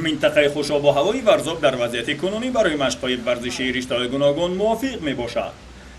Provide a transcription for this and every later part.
Минтақаи хушобу ҳавои Варзоб дар вазъияти кунунӣ барои машқҳои варзишии риштаҳои гуногун мувофиқ мебошад.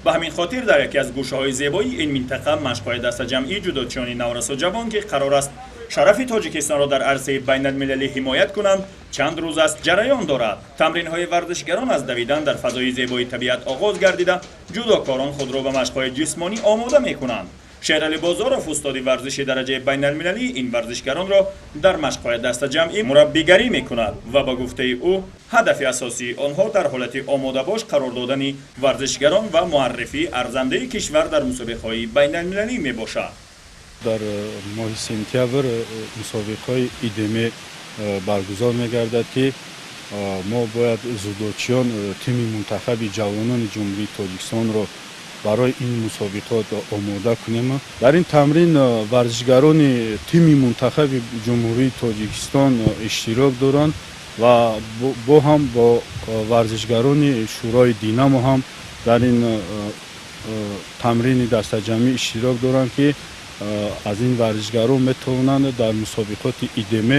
Ба ҳамин хотир дар яке аз гӯшаҳои зебои ин минтақа машқҳои дастаҷамъии ҷудочиёни наврасу ҷавон, ки қарор аст шарафи Тоҷикистонро дар арсаи байналмилалӣ ҳимоят кунанд, чанд рӯз аст ҷараён дорад. Тамринҳои варзишгарон аз давидан дар фазои зебои табиат оғоз гардида, ҷудокорон худро ба машқҳои ҷисмонӣ омода мекунанд. Шералӣ Бозоров, устоди варзиши дараҷаи байналмилалӣ, ин варзишгаронро дар машқҳои дастаҷамъӣ мураббигарӣ мекунад ва ба гуфтаи ӯ, ҳадафи асосии онҳо дар ҳолати омодабош қарор додани варзишгарон ва муаррифии арзандаи кишвар дар мусобиқаҳои байналмилалӣ мебошад. Дар моҳи сентябр мусобиқаҳои ИДМ баргузор мегардад, ки мо бояд ҷудочиён, тими мунтахаби ҷавонони Ҷумҳурии Тоҷикистонро барои ин мусобиқот омода кунем. Дар ин тамрин варзишгарони тими мунтахаби Ҷумҳурии Тоҷикистон иштирок доранд ва бо ҳам бо варзишгарони шӯрои Динамо ҳам дар ин тамрини дастаҷамъӣ иштирок доранд, ки аз ин варзишгарон метавонанд дар мусобиқоти ИДМ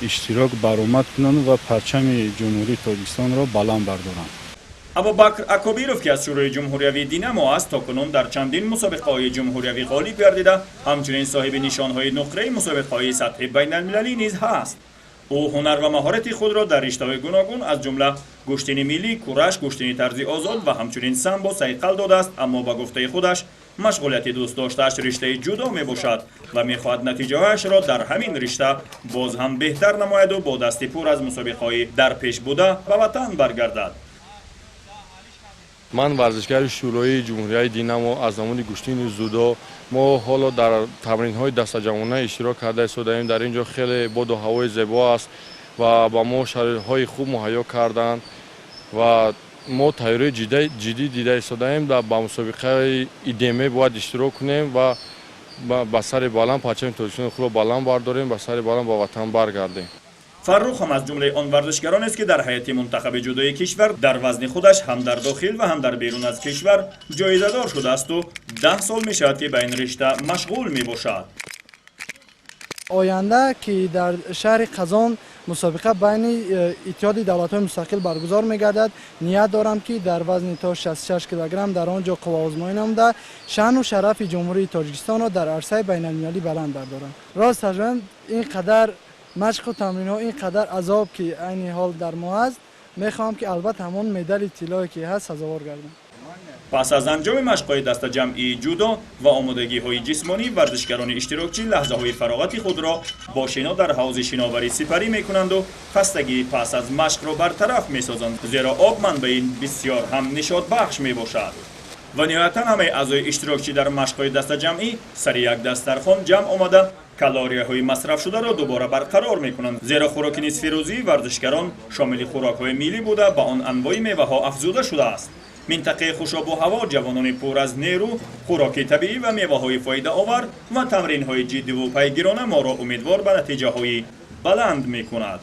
иштирок баромад кунанд ва парчами Ҷумҳурии Тоҷикистонро баланд бардоранд. Абубакр Акобиров, ки аз шӯрои ҷумҳуриявии Динамо аст, то кунун дар чандин мусобиқаҳои ҷумҳуриявӣ ғолиб гардида, ҳамчунин соҳиби нишонҳои нуқраи мусобиқаҳои сатҳи байналмилалӣ низ ҳаст. Ӯ ҳунар ва маҳорати худро дар риштаҳои гуногун, аз ҷумла гӯштини миллӣ, кураш, гӯштини тарзи озод ва ҳамчунин самбо сайқал додааст, аммо ба гуфтаи худаш, машғулияти дӯстдоштааш риштаи ҷудо мебошад ва мехоҳад натиҷаҳояшро дар ҳамин ришта боз ҳам беҳтар намояду бо дасти пур аз мусобиқаҳои дар пеш буда ба ватан баргардад. Ман варзишгари шӯрои ҷумҳурияи Динамо аз намуди гӯштини ҷудо. Мо ҳоло дар тамринҳои дастаҷамъона иштирок карда истодаем. Дар ин ҷо хеле боду ҳавои зебо аст ва ба мо шароитҳои хуб муҳайё карданд ва мо тайёрии ҷиддӣ дида истодаем. Ба мусобиқаи ИДМ бояд иштирок кунем ва ба сари баланд парчами Тоҷикистони худро баланд бардорем, ба сари баланд ба ватан баргардем. Фаррух ҳам аз ҷумлаи он варзишгаронест, ки дар ҳайати мунтахаби ҷудои кишвар дар вазни худаш ҳам дар дохил ва ҳам дар берун аз кишвар ҷоизадор шудаасту 10 сол мешавад, ки ба ин ришта машғул мебошад. Оянда, ки дар шаҳри Қазон мусобиқа байни Иттиҳоди давлатҳои мустақил баргузор мегардад, ният дорам, ки дар вазни то 66 килограмм дар он ҷо қувваозмоӣ намуда, шаъну шарафи Ҷумҳурии Тоҷикистонро дар арсаи байналмилалӣ баланд бардорам. Рост таҷриба, ин қадар машқу тамринҳо, ин қадар азоб, ки айни ҳол дар мо ҳаст, мехоҳам, ки албатта ҳамон медали тиллое, ки ҳаст, сазовор гардам. Пас аз анҷоми машқҳои дастаҷамъии ҷудо ва омодагиҳои ҷисмонӣ, варзишгарони иштирокчӣ лаҳзаҳои фароғати худро бо шино дар ҳавзи шиноварӣ сипарӣ мекунанду хастагии пас аз машқро бартараф месозанд, зеро об манбаи бисёр ҳам нишотбахш мебошад. Ва ниҳоятан ҳамаи аъзои иштирокчӣ дар машқҳои дастаҷамъӣ сари як дастархон ҷамъ омада, калорияҳои масрафшударо дубора барқарор мекунанд, зеро хӯроки нисфирӯзии варзишгарон шомили хӯрокҳои миллӣ буда, ба он анвои меваҳо афзуда шудааст. Минтақаи хушобу ҳаво, ҷавонони пур аз нерӯ, хӯроки табиӣ ва меваҳои фоидаовар ва тамринҳои ҷиддиву пайгирона моро умедвор ба натиҷаҳои баланд мекунад.